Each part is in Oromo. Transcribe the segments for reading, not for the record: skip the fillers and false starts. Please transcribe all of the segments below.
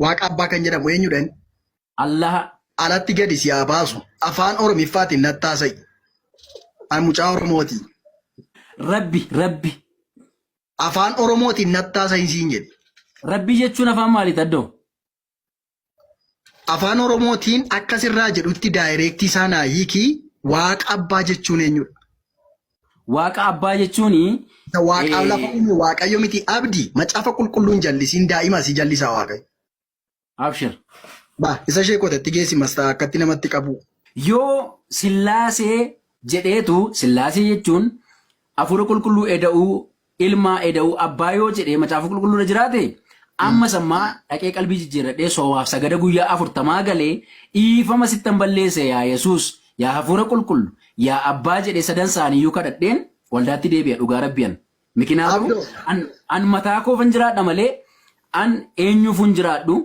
Waaqa abbaa kan jedhamu eenyudha inni? Allaha. Alatti gadi si haa baasu. Afaan Oromiffaatiin natti haasa'i. Ani mucaa Oromooti. Rabbi, Rabbi. Afaan Oromootiin natti haasa'i siin jedhe. Rabbi jechuun afaan maaliiti addoo? Afaan Oromootiin akka sirraa jedhutti daayireektii isaa naa hiikii Waaqa abbaa jechuun eenyudha? Waaqa abbaa jechuun Isa Waaqaaf lafa uume Waaqayyo miti abdi macaafa qulqulluun jallisiin daa'ima si jallisaa Waaqayyo. Abshir. Ba isa ishee kotatti geessi mastaa akkatti namatti qabuu. Yoo sillaasee jedheetu sillaasee jechuun hafuura qulqulluu eda'uu ilmaa eda'uu abbaa yoo jedhee macaafa qulqulluu irra jiraate amma sammaa dhaqee qalbii jijjiirradhee soomaaf sagada guyyaa afurtamaa galee dhiifama sittan balleesse yaa Yesuus yaa hafuura qulqullu yaa abbaa jedhee sadan isaaniiyyuu kadhadheen waldaatti deebi'a dhugaa rabbi an mikinaatu Abdoo. an an mataa koofan jiraadha malee an eenyuufun jiraadhu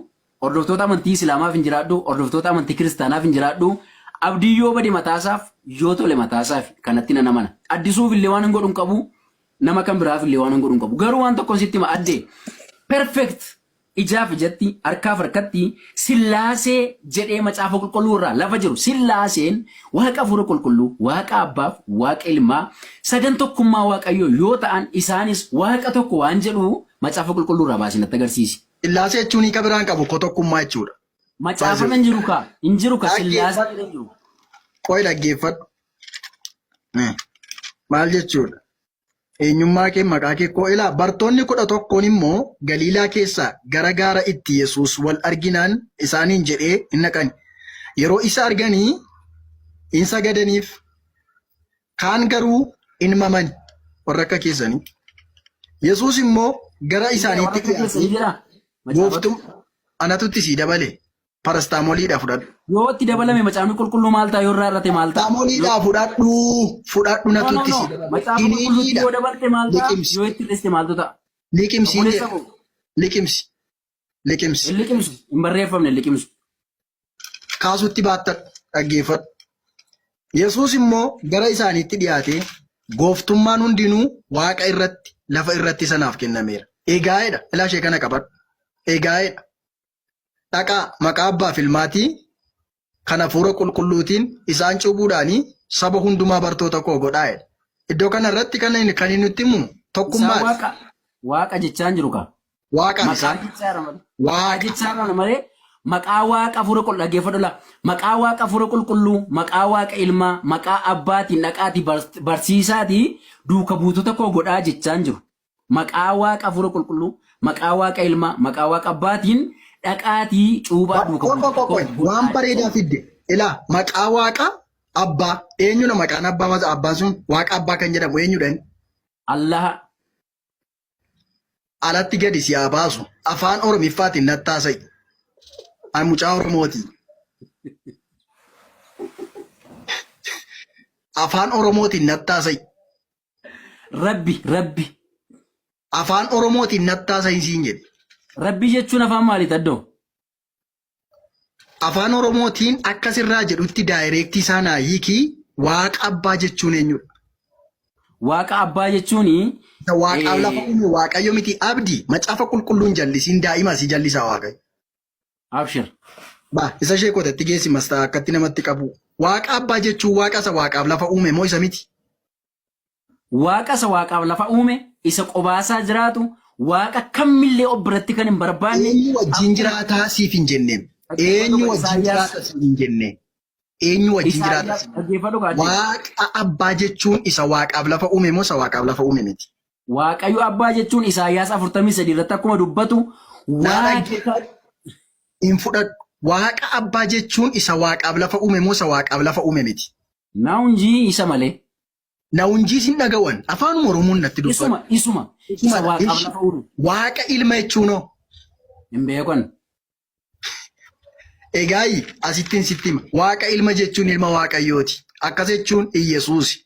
hordoftoota amantii islaamaaf hin jiraadhu hordoftoota amantii kiristaanaaf hin jiraadhu abdii yoo bade mataasaaf yoo tole mataasaaf kanatti nan amana addisuuf illee waan hin godhu hin qabu nama kan biraaf illee waan hin godhu hin qabu. Garuu waan tokkon sitti hima addee perfect ijaaf ijatti harkaaf harkatti sillaasee jedhee macaafa qulqulluu irraa lafa jiru sillaaseen waaqa hafuura qulqulluu waaqa abbaaf waaqa ilmaa sadan tokkummaa waaqayyoo yoo ta'an isaanis waaqa tokko waan jedhu macaafa qulqulluu irraa baasii natti agarsiisi. Sillaasee jechuun hiika biraan qabu ko tokkummaa jechuudha. Macaafa hin jiru kaa hin jiru ka sillaasee jedhee hin jiru. Qoy dhaggeeffadhu. Maal jechuudha? Eenyummaa kee maqaa kee koo ilaa bartoonni 11n immoo Galiilaa keessaa gara gaara itti Yesuus wal arginaan isaaniin jedhee hin dhaqani. Yeroo isa arganii in sagadaniif kaan garuu in mamani warra akka keessanii. Yesuus immoo gara isaaniitti dhiyaatee gooftum anatutti sii dabale Parastaamoliidha fudhadhu. Yoo itti dabalame macaafni qulqulluu maal ta'a yoo irraa irrate maal ta'a? Parastaamoliidha fudhadhu. Fudhadhu No, natu no, itti no. si dabale. Macaafa qulqulluutti Kiniiniidha. yoo dabalte maal ta'a? Liqimsi. Yoo itti hir'iste maaltu ta'a? Liqimsi Obboleessa jedha. koo Liqimsi. Liqimsi. hin liqimsu. Hin barreeffamne hin liqimsu. Kaasutti baattadhu. Dhaggeeffadhu. Yesuus immoo gara isaaniitti dhiyaatee gooftummaan hundinuu waaqa irratti lafa irratti sanaaf kennameera. Egaa jedha. Ilaa ishee kana qabadhu. Egaa jedha. Dhaqaa maqaa Abbaaf Ilmaatii kan Hafuura Qulqulluutiin isaan cuuphuudhaanii saba hundumaa bartoota koo godhaa jedha. Iddoo kana irratti kan inni kan inni nutti himu Isaan tokkummaadha. waaqa waaqa jechaa hin jiru kaa. Waaqaan Maqaa isaan. jechaa jira malee. Maqaa Waaqa. jechaa jira malee maqaa waaqa hafuura qulqulluu dhaggeeffadhu laa. Maqaa waaqa hafuura qulqulluu, maqaa waaqa ilmaa, maqaa abbaatiin dhaqaatii barsiisaatii duuka buutota koo godhaa jechaa hin jiru. Maqaa Waaqa Hafuura Qulqulluu, maqaa Waaqa Ilmaa, maqaa Waaqa Abbaatiin dhaqaatii cuuphaa duuka Qoy buutota qoy koo qoy waan godhaa bareedaa fidde ilaa maqaa waaqa abbaa eenyudha maqaan abbaa masa abbaan sun waaqa abbaa kan jedhamu eenyudha inni Allaha. Alatti gadi si haa baasu afaan oromiffaatiin natti haasa'i ani mucaa oromooti afaan oromootiin natti haasa'i Rabbi, Rabbi. Afaan Oromootiin natti haasa'i siin jedhe. Rabbi jechuun afaan maaliiti addoo? Afaan Oromootiin akka sirraa jedhutti daayireektii isaa naa hiikii Waaqa abbaa jechuun eenyudha? Waaqa abbaa jechuun Isa Waaqaaf lafa uume Waaqayyo miti abdi macaafa qulqulluun jallisiin daa'ima si jallisaa Waaqayyo. Abshir. Ba isa ishee kotatti geessi mastaa akkatti namatti qabu. Waaqa abbaa jechuun waaqa isa waaqaaf lafa uume moo isa miti? Waaqa isa waaqaaf lafa uume, isa qobaasaa jiraatu, waaqa kammillee of biratti kan hin barbaanne. Eenyu wajjin jiraataa siif hin jenneem. Dhaggeeffadhu Eenyu ka wajjin Isaayyaas. jiraata siif hin jenne. Eenyu wajjin jiraata Isaayyaas siif. dhaggeeffadhu ka addee. Waaqa abbaa jechuun isa waaqaaf lafa uume moo isa waaqaaf lafa uume miti? Waaqayyo abbaa jechuun Isaayyaas 43 irratti akkuma dubbatu Naa waaqa dhaggeeffadhu hin fudhadhu. Waaqa abbaa jechuun isa waaqaaf lafa uume moo isa waaqaaf lafa uume miti? Naunjii isa malee. Naunjii sin dhagawan afaanuma Oromoon natti dubbadhu. Isuma isuma isa Isumadha. waaqaaf Ishi lafa uume. waaqa ilma jechuunoo. Hin beekan. Egaayi asittiin sitti hima. Waaqa ilma jechuun ilma waaqayyooti. Akkas jechuun Iyyasuusi.